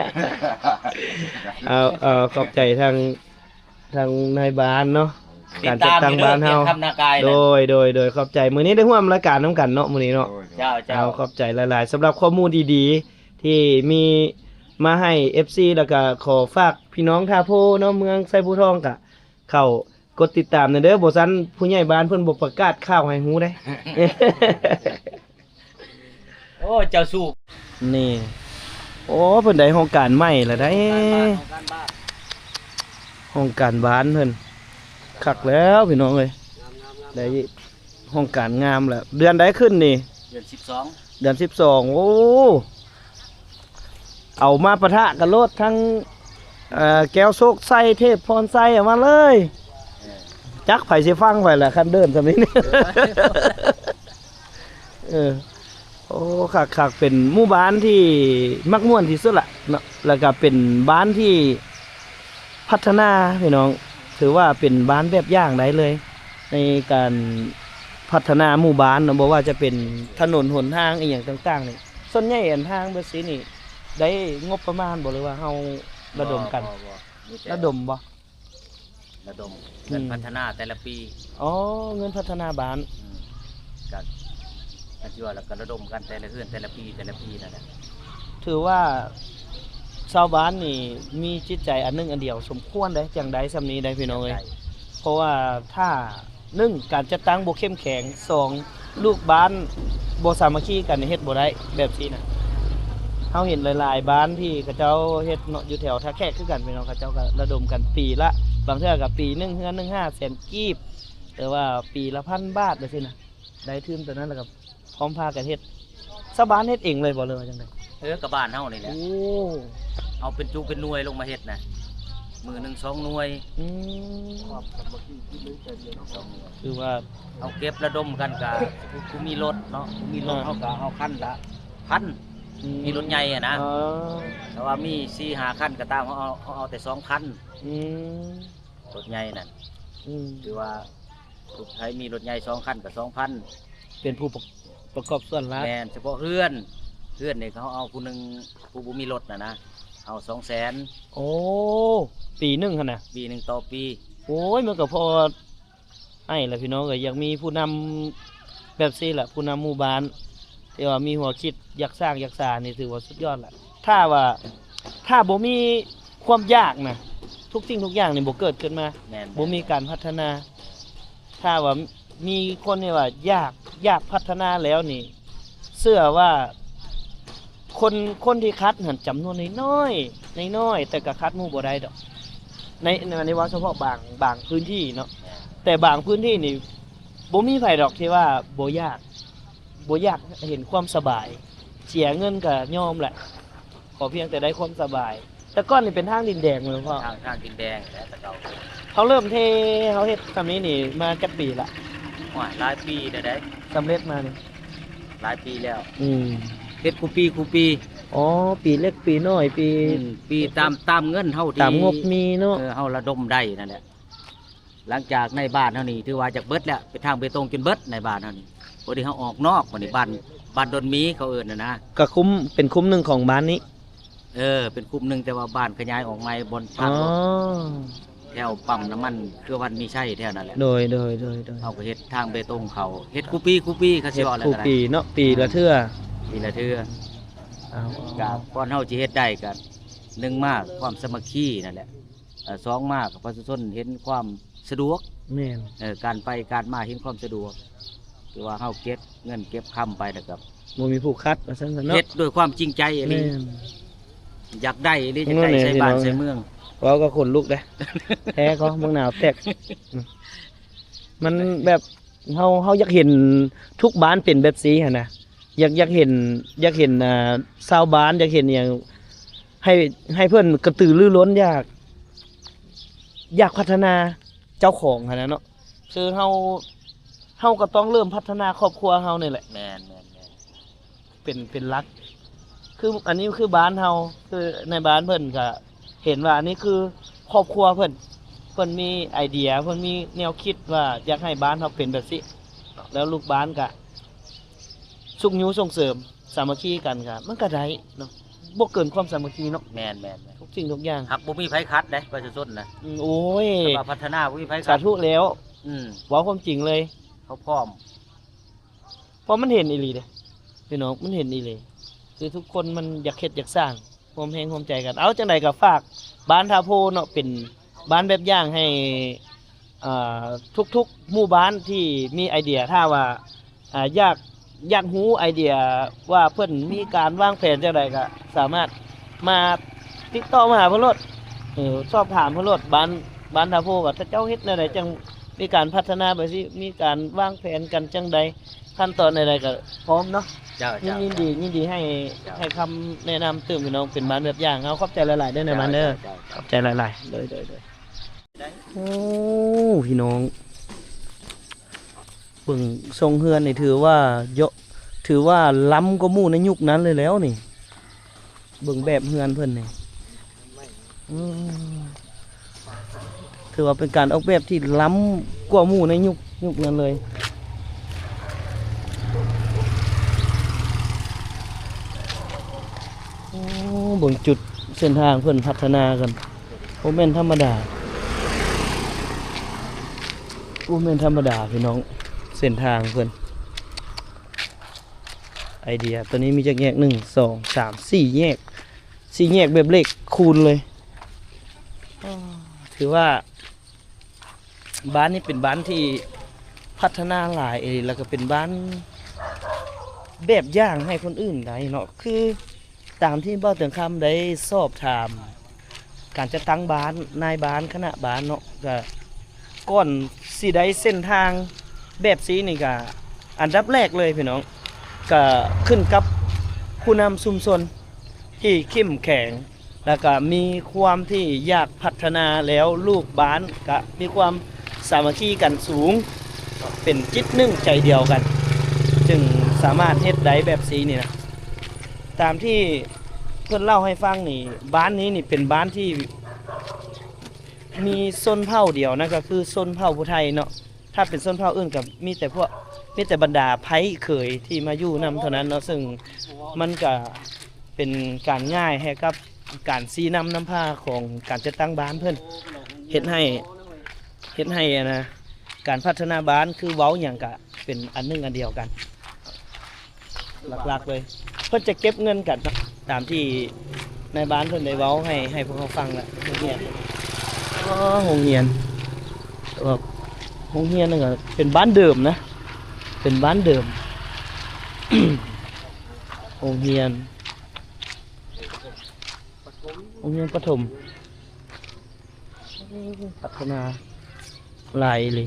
ເອົາ ເອົາ ຂອບໃຈທາງ ທາງນາຍບ້ານເນາະ ການຈັດຕັ້ງບ້ານເຮົາ ຕິດຕາມຢູ່ເດີ ຕຽມທຳນາກາຍນະ ໂດຍ ໂດຍ ໂດຍ ຂອບໃຈ ມື້ນີ້ໄດ້ຮ່ວມລາຍການນຳກັນເນາະ ມື້ນີ້ເນາະ ເຈົ້າ ເຈົ້າ ເອົາ ຂອບໃຈຫຼາຍໆ ສຳລັບຂໍ້ມູນດີໆ ທີ່ມີ ມາໃຫ້ເອັຟຊີ ແລ້ວກະຂໍຝາກພີ່ນ້ອງທ່າໂພເນາະ ເມືອງໄຊພູທອງ ກະເຂົ້າກົດຕິດຕາມແດ່ເດີ ບໍ່ຊັ້ນຜູ້ໃຫຍ່ບ້ານເພິ່ນບໍ່ປະກາດຂ່າວໃຫ້ຮູ້ເດ້. ໂອ້ ເຈົ້າສູບ ນີ້ ໂອ້ ເພິ່ນໄດ້ຫ້ອງການໃໝ່ລະໄດ໋ ຫ້ອງການບ້ານ ຫ້ອງການບ້ານເພິ່ນ ຄັກແລ້ວພີ່ນ້ອງເອີຍ ໄດ້ຫ້ອງການງາມແລ້ວ. ເດືອນໃດຂຶ້ນນີ້? ເດືອນສິບສອງ ເດືອນສິບສອງ ໂອ້ ເອົາມາປະທະກັນໂລດ ທັງ ເອີ ແກ້ວໂຊກໄຊ ເທບພອນໄຊ ເອົາມາເລີຍ ເອີ ຈັກໃຜຊິຟັງໃຜລະ ຄັນເດີນສ່ຳນີ້ ເອີ ໂອ້ ຄັກໆ ເປັນໝູ່ບ້ານທີ່ມັກມ່ວນທີ່ສຸດລະເນາະ ແລ້ວກະເປັນບ້ານທີ່ພັດທະນາພີ່ນ້ອງ ຖືວ່າເປັນບ້ານແບບຢ່າງໄດ້ເລີຍ ໃນການພັດທະນາໝູ່ບ້ານເນາະ ບໍ່ວ່າຈະເປັນຖະໜົນຫົນທາງອີ່ຫຍັງຕ່າງໆນີ້. ສ່ວນໃຫຍ່ອັນທາງແບບຊີ້ນີ້ ໄດ້ງົບປະມານບໍ່ ຫຼືວ່າເຮົາລະດົມກັນ? ບໍ່ ບໍ່ ມີແຕ່ລະດົມບໍ່? ລະດົມ ອືມ ເງິນພັດທະນາແຕ່ລະປີ. ອໍ ເງິນພັດທະນາບ້ານ ອືມ ກະ ກະຊິວ່າລະກະລະດົມກັນແຕ່ລະເຮືອນ ແຕ່ລະປີ ແຕ່ລະປີນັ້ນແຫຼະ. ຖືວ່າຊາວບ້ານນີ້ມີຈິດໃຈອັນໜຶ່ງອັນດຽວສົມຄວນເດ້ ຈັ່ງໄດ້ສ່ຳນີ້ໄດ້ພີ່ນ້ອງເອີຍ ເພາະວ່າຖ້າ ໜຶ່ງ ການຈັດຕັ້ງບໍ່ເຂັ້ມແຂງ, ສອງ ລູກບ້ານບໍ່ສາມັກຄີກັນ ເຮັດບໍ່ໄດ້ແບບຊີ້ນະ. ເຮົາເຫັນຫຼາຍໆບ້ານທີ່ເຂົາເຈົ້າເຮັດເນາະ ຢູ່ແຖວທ່າແຂກຄືກັນ ພີ່ນ້ອງ ເຂົາເຈົ້າກໍລະດົມກັນປີລະ ບາງເທື່ອກໍປີໜຶ່ງເຮືອນໜຶ່ງຫ້າແສນກີບ ຫຼືວ່າປີລະພັນບາດແບບຊີ້ນະ ໄດ້ທຶນຕົວນັ້ນແລ້ວກໍ ພ້ອມພາກັນເຮັດ. ຊາວບ້ານເຮັດເອງເລີຍບໍ່ ຫຼືວ່າຈັ່ງໃດ? ເອີ ກະບ້ານເຮົານີ້ແຫຼະ. ໂອ້ ເອົາເປັນຈຸເປັນໜ່ວຍລົງມາເຮັດນະ ມື້ໜຶ່ງສອງໜ່ວຍ. ອືມ ສອງໜ່ວຍ ຄືວ່າເຮົາເກັບລະດົມກັນກະ ຜູ້ມີລົດເນາະ ຜູ້ມີລົດ ອ່າ ເຮົາກະເຮົາຄັນລະພັນ ອືມ ມີລົດໃຫຍ່ຫັ້ນນະ. ແຕ່ວ່າມີສີ່ຫ້າຄັນກໍຕາມ ເຮົາເອົາ ເຮົາເອົາແຕ່ສອງພັນ. ອືມ ລົດໃຫຍ່ນັ້ນ ອືມ ຖືວ່າ ໃຜມີລົດໃຫຍ່ສອງຄັນກໍສອງພັນ ເປັນຜູ້ປະ ປະກອບສ່ວນລະ. ແມ່ນ ສະເພາະເຮືອນ ເຮືອນນີ້ເຂົາເອົາຜູ້ໜຶ່ງ ຜູ້ບໍ່ມີລົດນະນະ ເອົາສອງແສນ. ໂອ້ ປີໜຶ່ງຫັ້ນນະ? ປີໜຶ່ງຕໍ່ປີ. ໂອ້ຍ ມັນກໍພໍໃຫ້ລະພີ່ນ້ອງເອີຍ ຢາກມີຜູ້ນຳແບບຊີ້ລະ ຜູ້ນຳໝູ່ບ້ານ ທີ່ວ່າມີຫົວຄິດຢາກສ້າງຢາກສານີ້ ຖືວ່າສຸດຍອດລະ. ຖ້າວ່າ ຖ້າບໍ່ມີຄວາມຢາກນະ ທຸກສິ່ງທຸກຢ່າງນີ້ບໍ່ເກີດຂຶ້ນມາ. ແມ່ນ ບໍ່ມີການພັດທະນາ. ຖ້າວ່າມີຄົນທີ່ວ່າຢາກ ຢາກພັດທະນາແລ້ວນີ້ ເຊື່ອວ່າຄົນ ຄົນທີ່ຂັດຫັ້ນຈຳນວນນ້ອຍໆ ນ້ອຍໆ ແຕ່ກໍຂັດໝູ່ບໍ່ໄດ້ດອກ. ໃນ ໃນ ໃນເວົ້າສະເພາະບາງ ບາງພື້ນທີ່ເນາະ ແຕ່ບາງພື້ນທີ່ນີ້ບໍ່ມີໃຜດອກທີ່ວ່າບໍ່ຢາກ ບໍ່ຢາກເຫັນຄວາມສະບາຍ ເສຍເງິນກໍຍອມແຫຼະ ຂໍພຽງແຕ່ໄດ້ຄວາມສະບາຍ. ແຕ່ກ່ອນນີ້ເປັນທາງດິນແດງແມ່ນບໍ່? ທາງ ທາງດິນແດງແຫຼະແຕ່ເກົ່າ. ເຮົາເລີ່ມເທ ເຮົາເຮັດສ່ຳນີ້ນີ້ມາຈັກປີລະ? ໂອ້ຍ ຫຼາຍປີແລ້ວໃດ໋. ສຳເລັດມານີ້ ຫຼາຍປີແລ້ວ. ອືມ ເຮັດຄູ່ປີ ຄູ່ປີ. ອໍ ປີເລັກປີນ້ອຍ ປີ ອືມ ປີຕາມ ຕາມເງິນເຮົາທີ່ ຕາມງົບມີເນາະ. ເອີ ເຮົາລະດົມໄດ້ນັ້ນແຫຼະ. ຫຼັງຈາກໃນບ້ານເຮົານີ້ຖືວ່າຈະເບິດແລ້ວ ເປັນທາງເບຕົງຈົນເບິດໃນບ້ານເຮົານີ້. ພໍດີເຮົາອອກນອກ ບາດນີ້ບ້ານ ບ້ານດົນໝີເຂົາເອີ້ນນະນະ ກໍຄຸ້ມ ເປັນຄຸ້ມໜຶ່ງຂອງບ້ານນີ້. ເອີ ເປັນຄຸ້ມໜຶ່ງ ແຕ່ວ່າບ້ານຂະຫຍາຍອອກໃໝ່ ບ່ອນທາງລົດ ແຖວປ້ຳນ້ຳມັນເຄືອວັນມີໄຊແຖວນັ້ນແຫຼະ. ໂດຍ ໂດຍ ໂດຍ ໂດຍ. ເຮົາກໍເຮັດທາງເບຕົງເຂົາ ເຮັດຄູ່ປີ ຄູ່ປີ ຄັນຊິເວົ້າແລ້ວກໍໄດ້ ເຮັດຄູ່ປີເນາະ ປີລະເທື່ອ ເອີ ປີລະເທື່ອ. ເອົາ ກໍກ່ອນເຮົາຊິເຮັດໄດ້ກໍ ໜຶ່ງມາຄວາມສາມັກຄີນັ້ນແຫຼະ. ເອີ ສອງມາກໍປະຊາຊົນເຫັນຄວາມສະດວກ. ແມ່ນ. ເອີ ການໄປການມາເຫັນຄວາມສະດວກ ຄືວ່າເຮົາເກັບເງິນເກັບຄຳໄປແລ້ວກໍ ບໍ່ມີຜູ້ຂັດວ່າຊັ້ນເນາະ ເຮັດດ້ວຍຄວາມຈິງໃຈອີ່ຫຼີ. ແມ່ນ. ຢາກໄດ້ອີ່ຫຼີ ຢາກໄດ້ໃສ່ບ້ານໃສ່ເມືອງ. ເວົ້າກໍຂົນລຸກເດ້ ແທ້ກໍເບິ່ງໜາວແຕກ. ອືມ ມັນແບບ ເຮົາ ເຮົາຢາກເຫັນທຸກບ້ານເປັນແບບຊີ້ຫັ້ນນະ ຢາກ ຢາກເຫັນ ຢາກເຫັນ ອ່າ ຊາວບ້ານ ຢາກເຫັນຫຍັງ ໃຫ້ ໃຫ້ເພິ່ນກະຕືລືລົ້ນ ຢາກ ຢາກພັດທະນາເຈົ້າຂອງຫັ້ນນະເນາະ. ຄືເຮົາ ເຮົາກໍຕ້ອງເລີ່ມພັດທະນາຄອບຄົວເຮົານີ້ແຫຼະ. ແມ່ນໆໆ. ເປັນ ເປັນຫຼັກ ຄື ອັນນີ້ຄືບ້ານເຮົາ ຄືໃນບ້ານເພິ່ນກະເຫັນວ່າອັນນີ້ຄືຄອບຄົວເພິ່ນ ເພິ່ນມີໄອເດຍ ເພິ່ນມີແນວຄິດວ່າຢາກໃຫ້ບ້ານເຮົາເປັນແບບຊີ້ ແລ້ວລູກບ້ານກະຊຸກຍູ້ສົ່ງເສີມ ສາມັກຄີກັນກະ ມັນກະໄດ້ເນາະ ບໍ່ເກີນຄວາມສາມັກຄີເນາະ. ແມ່ນໆໆ. ທຸກສິ່ງທຸກຢ່າງ ຫາກບໍ່ມີໃຜຂັດເດ້ ປະຊາຊົນນະ. ອືມ ໂອ້ຍ ຄັນວ່າພັດທະນາບໍ່ມີໃຜຂັດ ສາທຸແລ້ວ. ອືມ ເວົ້າຄວາມຈິງເລີຍ ເຂົາພ້ອມ. ເພາະມັນເຫັນອີ່ຫຼີເດ້ພີ່ນ້ອງ ມັນເຫັນອີ່ຫຼີ ຄືທຸກຄົນມັນຢາກເຮັດຢາກສ້າງ ຮ່ວມແຮງຮ່ວມໃຈກັນ. ເອົາ ຈັ່ງໃດກໍຝາກບ້ານທ່າໂພເນາະ ເປັນບ້ານແບບຢ່າງໃຫ້ ເອີ ທຸກໆໝູ່ບ້ານທີ່ມີໄອເດຍ ຖ້າວ່າ ອ່າ ຢາກ ຢາກຮູ້ໄອເດຍວ່າເພິ່ນມີການວາງແຜນຈັ່ງໃດ ກໍສາມາດມາຕິດຕໍ່ມາຫາເພິ່ນໂລດ ເອີ ສອບຖາມເພິ່ນໂລດ. ບ້ານ ບ້ານທ່າໂພວ່າເຂົາເຈົ້າເຮັດແນວໃດ ຈັ່ງມີການພັດທະນາໄປຊີ້ ມີການວາງແຜນກັນຈັ່ງໃດ ຂັ້ນຕອນໃດໆກໍພ້ອມເນາະ. ເຈົ້າ ຍິນ ເຈົ້າ ຍິນດີ ເຈົ້າ ຍິນດີໃຫ້ ເຈົ້າ ໃຫ້ຄຳແນະນຳຕື່ມພີ່ນ້ອງ ເປັນບ້ານແບບຢ່າງ. ເອົາ ຂອບໃຈຫຼາຍໆເດີ ນາຍບ້ານເດີ. ເຈົ້າ ເຈົ້າ ຂອບໃຈຫຼາຍໆ ໂດຍ ໂດຍ ໂດຍ. ໂອ້ ພີ່ນ້ອງ ເບິ່ງຊົງເຮືອນນີ້ຖືວ່າເຍາະ ຖືວ່າລ້ຳກວ່າໝູ່ໃນຍຸກນັ້ນເລີຍແລ້ວນີ້. ເບິ່ງແບບເຮືອນເພິ່ນນີ້ ອືມ ຖືວ່າເປັນການອອກແບບທີ່ລ້ຳກວ່າໝູ່ໃນຍຸກ ຍຸກນັ້ນເລີຍ. ໂອ້ ເບິ່ງຈຸດເສັ້ນທາງເພິ່ນພັດທະນາກັນ ບໍ່ແມ່ນທຳມະດາ ບໍ່ແມ່ນທຳມະດາພີ່ນ້ອງ ເສັ້ນທາງເພິ່ນ. ໄອເດຍໂຕນີ້ມີຈັກແຍກ? ໜຶ່ງ ສອງ ສາມ ສີ່ແຍກ ສີ່ແຍກແບບເລກຄູນເລີຍ. ອໍ ຖືວ່າບ້ານນີ້ເປັນບ້ານທີ່ພັດທະນາຫຼາຍອີ່ຫຼີ ແລ້ວກໍເປັນບ້ານແບບຢ່າງໃຫ້ຄົນອື່ນໄດ້ເນາະ. ຄືຕາມທີ່ບ່າວເຕີງຄຳໄດ້ສອບຖາມ ການຈັດຕັ້ງບ້ານ ນາຍບ້ານ ຄະນະບ້ານເນາະ ກະກ່ອນຊິໄດ້ເສັ້ນທາງແບບຊີ້ນີ້ ກະອັນດັບແລກເລີຍພີ່ນ້ອງ ກະຂຶ້ນກັບຜູ້ນຳຊຸມຊົນທີ່ເຂັ້ມແຂງ ແລ້ວກະມີຄວາມທີ່ຢາກພັດທະນາ ແລ້ວລູກບ້ານກະມີຄວາມສາມັກຄີກັນສູງ ເປັນຈິດໜຶ່ງໃຈດຽວກັນ ຈຶ່ງສາມາດເຮັດໄດ້ແບບຊີ້ນີ້ນະ. ຕາມທີ່ເພິ່ນເລົ່າໃຫ້ຟັງນີ້ ບ້ານນີ້ນີ້ເປັນບ້ານທີ່ມີຊົນເຜົ່າດຽວ ນັ້ນກໍຄືຊົນເຜົ່າຜູ້ໄທເນາະ. ຖ້າເປັນຊົນເຜົ່າອື່ນກໍມີແຕ່ພວກ ມີແຕ່ບັນດາໄພ້ເຂີຍທີ່ມາຢູ່ນຳເທົ່ານັ້ນເນາະ. ເຊິ່ງມັນກໍເປັນການງ່າຍໃຫ້ກັບການຊີ້ນຳນຳພາຂອງການຈັດຕັ້ງບ້ານເພິ່ນ ເຮັດໃຫ້ ເຮັດໃຫ້ ອັນນະ ການພັດທະນາບ້ານ ຄືເວົ້າຫຍັງກະເປັນອັນໜຶ່ງອັນດຽວກັນ. ຫຼັກໆເລີຍ ເພິ່ນຈະເກັບເງິນກັນເນາະ ຕາມທີ່ນາຍບ້ານເພິ່ນໄດ້ເວົ້າໃຫ້ ໃຫ້ພວກເຮົາຟັງແລ້ວ. ໂຮງຮຽນ ອໍ ໂຮງຮຽນ ໂຮງຮຽນນັ້ນກໍເປັນບ້ານເດີມນະ ເປັນບ້ານເດີມ ໂຮງຮຽນ ໂຮງຮຽນປະຖົມ. ໂອ້ ພັດທະນາຫຼາຍອີ່ຫຼີ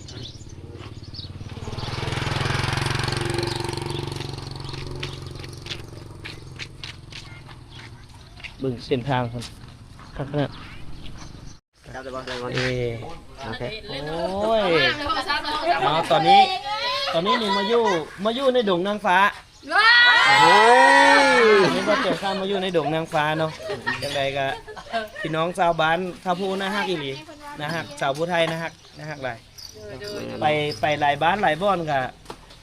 ເບິ່ງເສັ້ນທາງພຸ້ນ ຄັກຂະໜາດ. ເອີ ໂອເຄ ໂອ້ຍ ເອົາ ຕອນນີ້ ຕອນນີ້ນີ້ມາຢູ່ ມາຢູ່ໃນດົງນາງຟ້າ. ໂອ້ຍ ນີ້ບໍ່ເຈີກັນ ມາຢູ່ໃນດົງນາງຟ້າເນາະ. ຈັ່ງໃດກໍພີ່ນ້ອງຊາວບ້ານທ່າໂພ ໜ້າຮັກອີ່ຫຼີ ໜ້າຮັກ ຊາວຜູ້ໄທ ໜ້າຮັກ ໜ້າຮັກຫຼາຍ. ໄປ ໄປຫຼາຍບ້ານຫຼາຍບ່ອນກໍ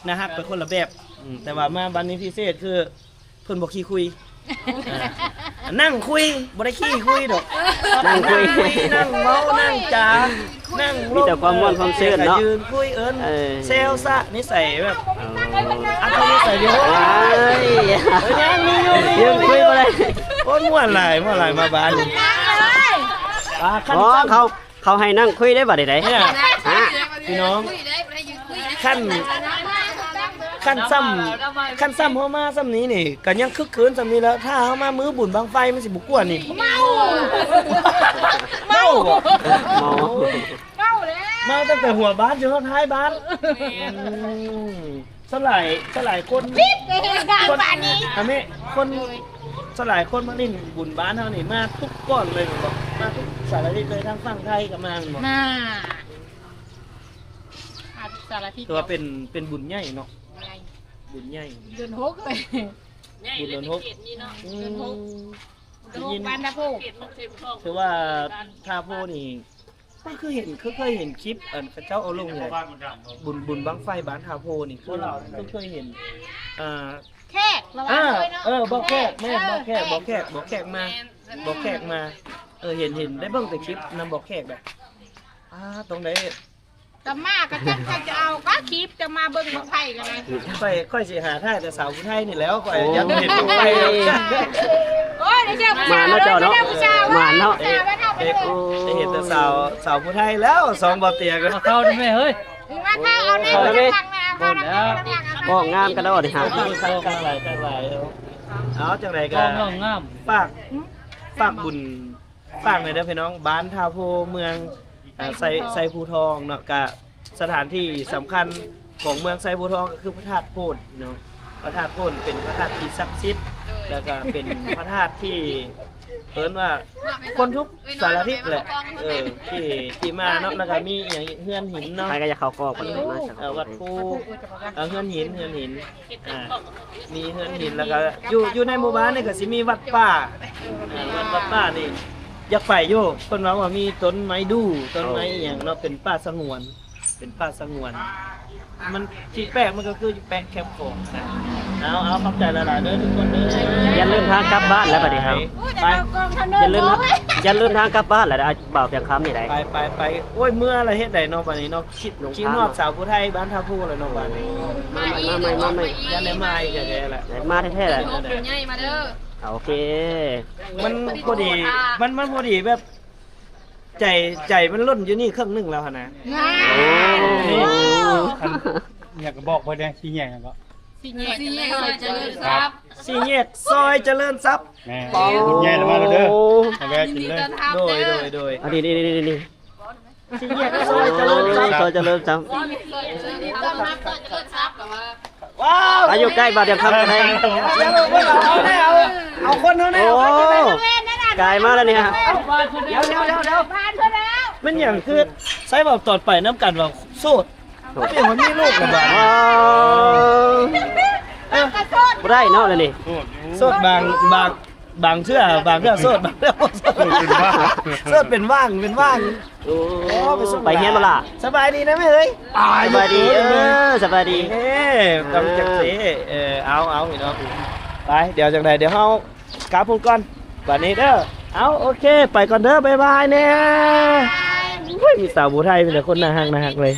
ໜ້າຮັກໄປຄົນລະແບບ ອືມ ແຕ່ວ່າມາບ້ານນີ້ພິເສດຄືເພິ່ນບໍ່ຂີ້ຄຸຍ ອ່າ ນັ່ງຄຸຍ ບໍ່ໄດ້ຂີ້ຄຸຍດອກ ນັ່ງຄຸຍ ນັ່ງເວົ້າ ນັ່ງຈາ ນັ່ງລົມ ມີແຕ່ຄວາມມ່ວນຄວາມຊື່ນເນາະ ເອີ ຢືນຄຸຍ ເອີ້ນ ເອີ ແຊວຊະ ນິໄສແບບ ເອີ ອັດທະນິໄສດີ ໂອ້ຍ ເອີ ຍັງມີຢູ່ ມີຢູ່ ຍັງຄຸຍບໍ່ໄດ້ ໂອ້ຍ ມ່ວນຫຼາຍ ມ່ວນຫຼາຍ ມາບ້ານນີ້ ອ່າ ຄັນ ອໍ ເຂົາ ເຂົາໃຫ້ນັ່ງຄຸຍໄດ້ບັດໃດ ຮະ ພີ່ນ້ອງ ຄັນ ຄັນຊ້ຳ ຄັນຊ້ຳເຮົາມາຊ້ຳນີ້ນີ້ ກໍຍັງຄຶກຄື້ນຊ້ຳນີ້ແລ້ວ ຖ້າເຮົາມາມື້ບຸນບັ້ງໄຟ ມັນຊິບໍ່ກວນນີ້ ເມົາ ເມົາ ເມົາ ເມົາແລ້ວ ເມົາຕັ້ງແຕ່ຫົວບ້ານຈົນຮອດທ້າຍບ້ານ ແມ່ນ ອືມ ສ່ວນຫຼາຍ ສ່ວນຫຼາຍຄົນ ປິດໄປເຮັດການ ຄົນ ປານນີ້ ອາເມ ຄົນ ສ່ວນຫຼາຍຄົນມາຫຼິ້ນບຸນບ້ານເຮົານີ້ ມາທຸກບ່ອນເລີຍແມ່ນບໍ່? ມາທຸກສາລະທິດເລີຍ ທາງຝັ່ງໄທກໍມາແມ່ນບໍ່? ມາ ມາທຸກສາລະທິດ ຖືວ່າເປັນ ເປັນບຸນໃຫຍ່ເນາະ ໃຫຍ່ ບຸນໃຫຍ່ ເດືອນຫົກເລີຍ ບຸນເດືອນຫົກ ເດືອນຫົກ ອືມ ເດືອນຫົກ ໄດ້ຍິນ ບ້ານທ່າໂພ ຖືວ່າທ່າໂພນີ້ ຂ້ອຍຄືເຫັນ ຄືເຄີຍເຫັນຄລິບ ອັນເຂົາເຈົ້າເອົາລົງແຫຼະ ບຸນ ບຸນບັ້ງໄຟບ້ານທ່າໂພນີ້ ຄື ຄືເຄີຍເຫັນ ອ່າ ແຂກລະວ່າ ເອີ ເອີ ບໍ່ແຂກ ແມ່ນ ເອີ ບໍ່ແຂກ ແຂກ ບໍ່ແຂກ ບໍ່ແຂກມາ ແມ່ນ ບໍ່ແຂກມາ ເອີ ເຫັນ ເຫັນ ໄດ້ເບິ່ງແຕ່ຄລິບນຳບໍ່ແຂກແຫຼະ ອ່າ ຕ້ອງໄດ້ ກະມາ ກະຈັກ ກະຈະເອົາ ກະຄລິບ ຈະມາເບິ່ງບັ້ງໄຟກໍໄດ້ ຂ້ອຍ ຂ້ອຍຊິຫາຖ່າຍແຕ່ສາວຜູ້ໄທນີ້ແຫຼ້ວ ຂ້ອຍຢາກເຫັນບັ້ງໄຟ ໂອ້ຍ ມາເນາະເຈົ້າເນາະ ມາເນາະ ໄດ້ເຫັນແຕ່ສາວ ສາວຜູ້ໄທແລ້ວ ສອງບໍ່ຕຽງ ເຂົ້າໄດ້ແມ່ເຮີ້ຍ ມາເຂົ້າເອົາແນ່ ເຂົ້າໄດ້ແມ່ ບ້ອງງາມກະດອກນີ້ຫາ ເອົາຈັ່ງໃດກະ ບ້ອງງາມ ຝາກ ຝາກບຸນ ຝາກແດ່ເດີພີ່ນ້ອງ ບ້ານທ່າໂພ ເມືອງ ອ່າ ໄຊ ໄຊພູທອງເນາະ ກະສະຖານທີ່ສຳຄັນຂອງເມືອງໄຊພູທອງ ກະຄືພະທາດໂພນເນາະ ພະທາດໂພນເປັນພະທາດທີ່ສັກສິດ ແລ້ວກະເປັນພະທາດທີ່ເອີ້ນວ່າຄົນທຸກສາລະທິດແຫຼະ ເອີ ທີ່ ທີ່ມາເນາະ ແລ້ວກະມີອີ່ຫຍັງອີກ ເຮືອນຫີນເນາະ ໃຜກະຢາກເຂົ້າກໍ ເອີ ວັດພູ ເອີ ເຮືອນຫີນ ເຮືອນຫີນ ອ່າ ມີເຮືອນຫີນ ແລ້ວກະຢູ່ ຢູ່ໃນໝູ່ບ້ານນີ້ກະຊິມີວັດປ່າ ອ່າ ວັດ ວັດປ່ານີ້ຢາກໄປຢູ່ ເພິ່ນເວົ້າວ່າມີຕົ້ນໄມ້ດູ່ ຕົ້ນໄມ້ອີ່ຫຍັງເນາະ ເປັນປ່າສະຫງວນ ເປັນປ່າສະຫງວນ ມັນທີ່ແປກມັນກະຄືຢູ່ແປກແຄມຂອງນະ ເອົາ ເອົາ ຂອບໃຈຫຼາຍໆເດີທຸກຄົນເດີ ຢ້ານເດີນທາງກັບບ້ານແລ້ວບາດນີ້ເຮົາ ໄປ ຢ້ານເດີນ ຢ້ານເດີນທາງກັບບ້ານແລ້ວ ບ່າວພຽງຄຳນີ້ໄດ໋ ໄປ ໄປ ໄປ ໂອ້ຍ ເມືອລະເຮັດໃດເນາະບາດນີ້ເນາະ ຄິດ ຄິດຮອດສາວຜູ້ໄທບ້ານທ່າໂພແລ້ວເນາະບາດນີ້ ມາ ມາ ມາ ມາ ມາ ຢ້ານໄດ້ມາອີກແທ້ໆແຫຼະ ມາແທ້ໆແຫຼະ ໂອເຄ ມັນພໍດີ ມັນ ມັນພໍດີແບບ ໃຈ ໃຈມັນຫຼົ່ນຢູ່ນີ້ເຄິ່ງໜຶ່ງແລ້ວຫັ້ນນະ ໂອ້ ນີ້ ອັນ ຫຍັງກະບອກເພິ່ນແດ່ ສີ່ແຍກຫຍັງເກາະ ສີ່ແຍກ ສີ່ແຍກຊອຍຈະເລີນຊັບ ສີ່ແຍກຊອຍຈະເລີນຊັບ ແມ່ນ ເປັນແຍກມາແລ້ວເດີ ມາແວ່ກິນເລີຍ ໂດຍ ໂດຍ ໂດຍ ອັນນີ້ ນີ້ ນີ້ ນີ້ ສີ່ແຍກຊອຍຈະເລີນຊັບ ໂອ້ ຊອຍຈະເລີນຊັບ ວ້າວ ອາ ຢູ່ໃກ້ບາດດຽວກັນໄດ້ ເອົາ ເອົາຄົນເຮົາແນ່ ໂອ້ ເອົາຄົນເຮົາແນ່ ກາຍມາແລ້ວນີ້ ດຽວ ດຽວ ດຽວ ດຽວ ແມ່ນຫຍັງຄືໃຊ້ເວົ້າຕອນໄປນຳກັນວ່າໂສດ ໂສດ ເປັນຄົນມີລູກແລ້ວບາດ ວ້າວ ເອີ ບໍ່ໄດ້ເນາະແນວນີ້ ໂສດບາງ ບາງ ບາງເທື່ອ ບາງເທື່ອໂສດ ບາງເທື່ອບໍ່ໂສດ ໂສດເປັນຫວ່າງ ໂສດເປັນຫວ່າງ ເປັນຫວ່າງ ໂອ້ ໂອ້ ໄປຮຽນບໍ່ລະ ສະບາຍດີນະແມ່ເອີຍ ສະບາຍດີ ເອີ ສະບາຍດີ ເອີ ຕ້ອງຈັກຊີ້ ເອີ ເອົາ ເອົາ ພີ່ນ້ອງ ໄປ ດຽວຈັ່ງໃດ ດຽວເຮົາກັບພຸ້ນກ່ອນ ບາດນີ້ເດີ ເອົາ ໂອເຄ ໄປກ່ອນເດີ ບາຍບາຍແນ່ ອຸ້ຍ ມີສາວຜູ້ໄທ ມີແຕ່ຄົນໜ້າຮັກ ໜ້າຮັກເລີຍ